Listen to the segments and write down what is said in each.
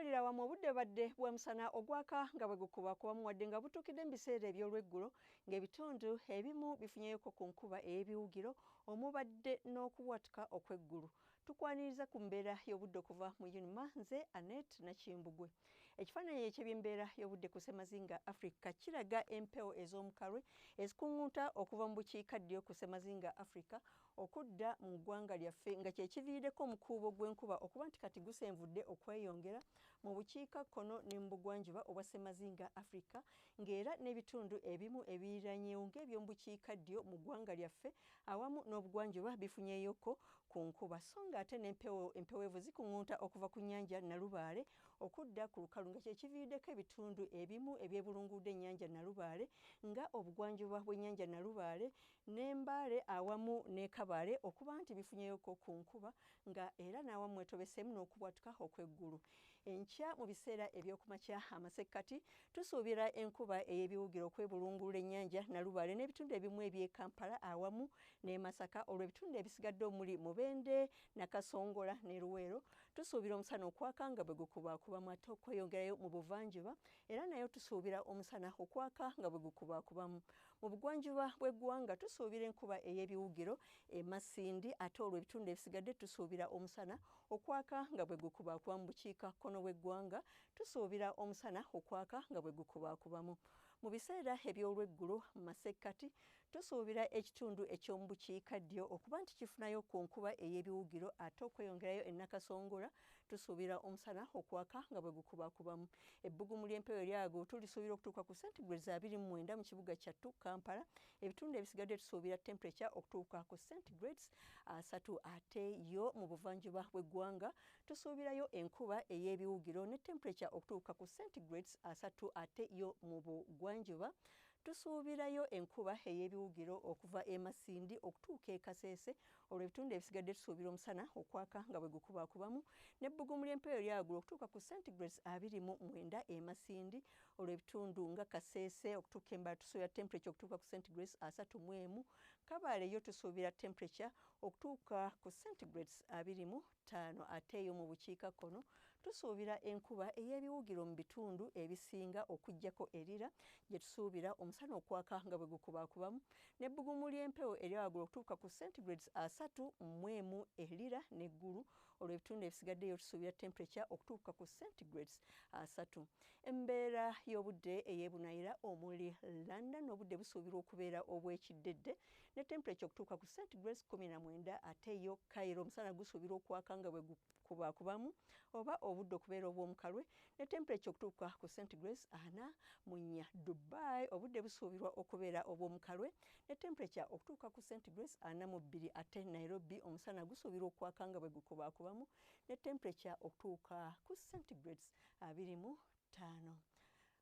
Okutwalira awamu obudde badde bwa musana ogwaka nga bwe gukubakubamu wadde nga butuukidde mu biseera eby'olweggulo ng'ebitundu ebimu bifunyeyoko ku nkuba ey'ebiwugiro omubadde n'okubwatuka okw'eggulu. Tukwaniriza ku mbeera y'obudde okuva mu UNMA, nze Annette Nakimbugwe. Ekifaananyi eky'ebyembeera y'obudde ku Ssemazinga Africa kiraga empewo ez'omukalwe ezikuŋŋunta okuva mu bukiikaddyo ku Ssemazinga Africa okudda mu ggwanga lyaffe nga kye kiviiriddeko omukuubo gw'enkuba okuba nti kati gusenvudde okweyongera mu bukiikakkono ne mu bugwanjuba obwa Ssemazinga Africa ng'era n'ebitundu ebimu ebiriranyeewo ng'eby'omu bukiikaddyo mu ggwanga lyaffe awamu n'obugwanjuba bifunyeyoko ku nkuba, so ng'ate n'empewo empeweevu zikuŋŋunta okuva ku nnyanja Nalubaale okudda ku lukalu nga kye kiviiriddeko ebitundu ebimu ebyebulungudde ennyanja Nalubaale nga obugwanjuba bw'ennyanja Nalubaale n'Embaale awamu n'e Kabaale okuba nti bifunyeyoko ku nkuba nga era n'awamu mwetobeseemu n'okubwatuka okw'eggulu. Enkya mu biseera eby'okumakya amasekkati tusuubira enkuba ey'ebiwugiro okwebulungulula ennyanja Nalubaale n'ebitundu ebimu eby'e Kampala awamu n'e Masaka, olwo ebitundu ebisigadde omuli Mubende, Nakasongola ne Luweero tusuubira omusana okwaka nga bwe gukubaakubamu, ate okweyongerayo mu buvanjuba era nayo tusuubira omusana okwaka nga bwe gukubaakubamu. Mu bugwanjuba bw'eggwanga tusuubira enkuba ey'ebiwugiro e Masindi, ate olwo ebitundu ebisigadde tusuubira omusana okwaka nga bwe gukubaakubamu. Bukiikakkono bw'eggwanga tusuubira omusana okwaka nga bwe gukubaakubamu. Mu biseera eby'olweggulo mu masekkati tusuubira ekitundu eky'omu bukiikaddyo okuba nti kifunayo ku nkuba ey'ebiwugiro, ate okweyongerayo e Nakasongola tusuubira omusana okwaka nga bwe gukubaakubamu. Ebbugumu ly'empewo eryago tulisuubira okutuuka ku centigrades 29 mu kibuga kyattu Kampala. Ebitundu ebisigadde tusuubira temperature okutuuka ku centigrades 30, ate yo mu buvanjuba bw'eggwanga tusuubirayo enkuba ey'ebiwugiro ne temperature okutuuka ku centigrades 30, ate yo mu bugwanjuba tusuubirayo enkuba ey'ebiwugiro okuva e Masindi okutuuka e Kasese, olwo ebitundu ebisigadde tusuubira omusana okwaka nga bwe gukubaakubamu n'ebbugumu ly'empewo eryagulu okutuuka ku centigrades 29 e Masindi, olwo ebitundu nga Kasese okutuuka Embaale tusuubira temperature okutuuka ku centigrades 31, Kabaale yo tusuubira temperature okutuuka ku centigrades 25, ate eyo mu bukiikakkono tusuubira enkuba ey'ebiwugiro mu bitundu ebisinga okuggyako Erira gye tusuubira omusana okwaka nga bwe gukubaakubamu n'ebbugumu ly'empewo erya waggulu okutuuka ku centigrades 31 Erira n'eggulu, olwo ebitundu ebisigaddeyo tusuubira temperature okutuuka ku centigrades 30. Embeera y'obudde ey'ebunayira omuli London obudde busuubirwa okubeera obw'ekiddedde ne temperature okutuuka ku centigrades 19, ate yo Cairo omusana gusuubirwa okwaka nga bwe gukubaakubamu oba obudde okubeera obw'omukalwe ne temperature okutuuka ku centigrades 44. Dubai obudde busuubirwa okubeera obw'omukalwe ne temperature okutuuka ku centigrades 42, ate Nairobi omusana gusuubirwa okwaka nga bwe gukubaakubamu ne temperature okutuuka ku centigrades 25.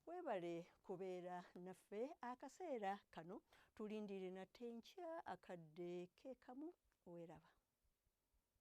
Weebale kubeera naffe akaseera kano, tulindirire nate enkya akadde ke kamu. Weeraba.